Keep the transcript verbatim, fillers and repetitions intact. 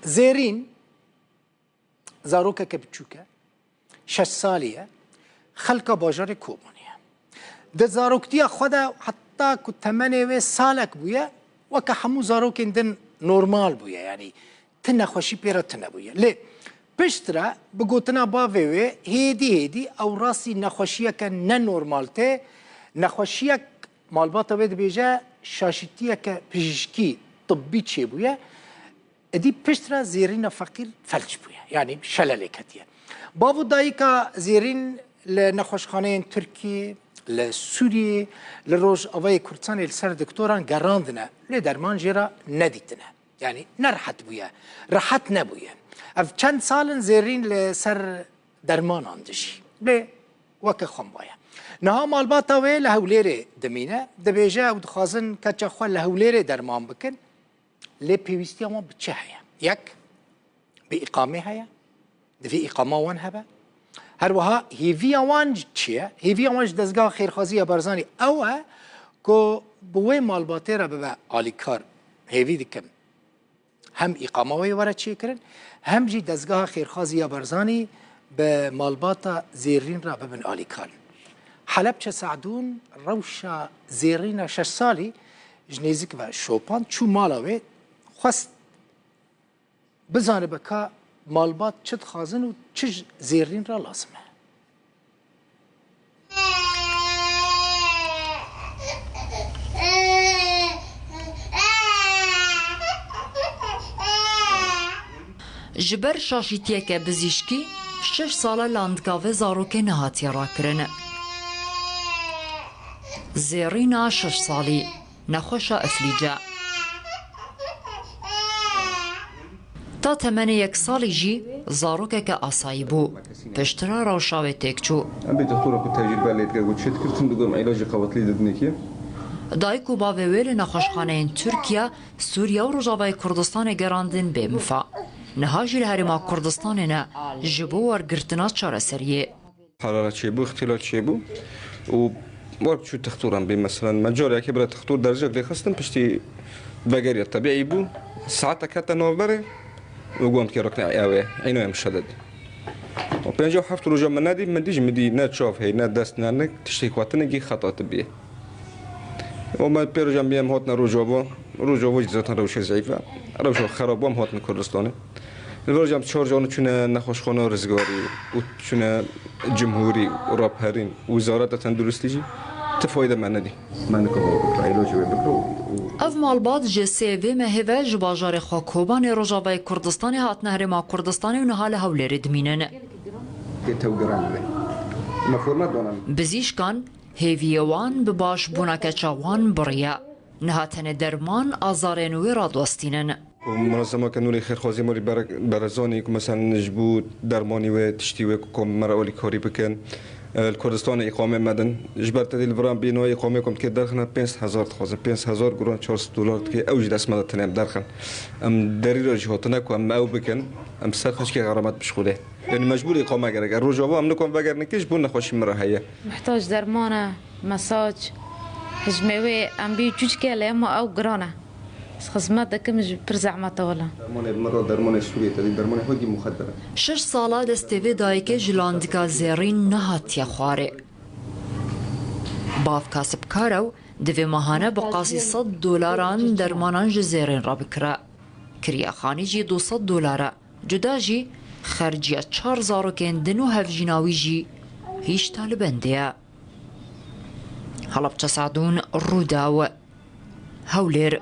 Zêrîn zarokeke biçûk e, şeş salî ye, xelka bajarê Kobanê ye. Di zaroktiya xwe de heta ku temenê wê salek bûye, weke hemû zarokên din normal bûye, yanî ti nexweşî pê re tune bûye. Lê piştre bi gotina bavê wê hêdî hêdî ew rastî nexweşiyeke nenormal tê, nexweşiyek malbata wê dibêje şaşîtiyeke pijîşkî, tibbî çêbûye. Êdî piştre Zêrîna feqîr felç bûye, yanî şele lê ketiye. Bav û dayika Zêrîn li nexweşxaneyên Tirkiyê, li Sûriyê, li Rojavayê Kurdistanê li ser doktoran gerandine, lê derman jê re nedîtine. Yanî nerehet bûye, rehet nebûye. Ev çend sal in Zêrîn li ser dermanan dijî. Lê weke xwe maye. Niha malbata wê li Hewlêrê dimîne, dibêje ew dixwazin keça xwe li Hewlêrê derman bikin. Lê pêwîstiya wan bi çi heye? Yek, bi îqamê heye, divê îqama wan hebe. Her wiha hêviya wan çi ye? Hêviya wan ji dezgeha xêrxwazî ya Barzanî ew e ku bi wê malbatê re bibe alîkar. Hêvî dikim hem îqama wê were çêkirin, hem jî dezgeha xêrxwazî ya Barzanî bi malbata Zêrîn re bibin alîkar. Helepçe Sadûn rewşa Zêrîna şeş salî ji nêzik ve şopand, çû mala wê, xwest bizanibe ka malbat çi dixwazin û çi ji Zêrîn re lazim e. Ji ber şaşîtiyeke bizîşkî şeş sal e landika vê zarokê nehatiye rakirin. Zêrîna şeş salî, nexweşa îflîc e. Ta temenê yek salî jî zarokeke asayî bû. Piştre rewşa wê têk çû. Em bê doktora ku tecrûbe lê dike, ku çi dikir, tim digot, em îlacê qewetlî didinê kê. Dayik û bavê wê li nexweşxaneyên Tirkiye, Sûriye û Rojavayê Kurdistanê gerandin bê mifa. Niha jî li Herêma Kurdistanê ne ji bo wergirtina çareseriyê. Hararet çêbû, îxtîlal çêbû û wek çû textûran bê, meselen, me careke bira textûr dercek lê xistin, piştî vegeriya tebîî bû, saetek hete navberê û got, em dikê rikne ew ê, îno ye muşeded. Û pêncî û heft roja min nedî, min dî ji min dî ne çav heye, ne dest, ne nik, tiştê xwe tinekî xeta tibî ye. Û me pê rojan bî em hatine Rojava. Rojava jî zaten rewşê zeîf e. Rewşa xerab bû, em hatin Kurdistanê. Li vir rojan çar jan çûne nexweşxana Rizgarî û çûne Cumhurî û Rapherîn û Wizareta Tenduristî jî ti fayde me nedî. Me nikare bikira, îlacê wê bikira û, û Ev malbat ji sê vê mehê ve ji bajarê xwe Kobanê Rojavayê Kurdistanê hatine Herêma Kurdistanê û niha li Hewlêrê dimînin. Tê tew giran be. Me format dana. Bizîşkan hêviyê wan bi başbûna keça wan biriye. Niha tenê derman azarên wê radwestînin. Ku Munezemeke Nûrê Xêrxwazî Morî Bere-, Berezanî ku, meselen, ji bo dermanî wê, tiştî wê ku, ku me re alîkarî bikin, e, li Kurdistanê îqamê me din. Ji ber tedî li viran bîno îqamê ku em dikê derxin, pênc hezar dixwazin. Pênc hezar guran çar sed dolar dike. Ew jî dest me de tine em derxin. Em derî re jî hatine ku em ew bikin. Em ser xeşkê xeramet bişxulê. Yanî mecbûr îqame gerek. Rojava em nikom vegerin ki ji bo nexweşî min re heye. Muhtac derman e, mesaj. Hijmê wê em bî çûçke lê ema ew giran e. Ez xizmet dikim ji pir zehmet e wela. Dermanê bi min re, dermanê Sûriyê te dî, dermanê hogî muxedder e. Şeş sala destê vê dayikê ji landika Zêrîn nehatiye xwarê. Bav kasibkar e û divê mahane bi qasî sed dolaran dermanan ji Zêrîn re bikire. Kiriya xanî jî du sed dolar e. Cuda jî xerciya çar zarokên din û hevjîna wî jî hîşta li bendê ye. Helebçe Sadûn, Rûdaw, Hewlêr.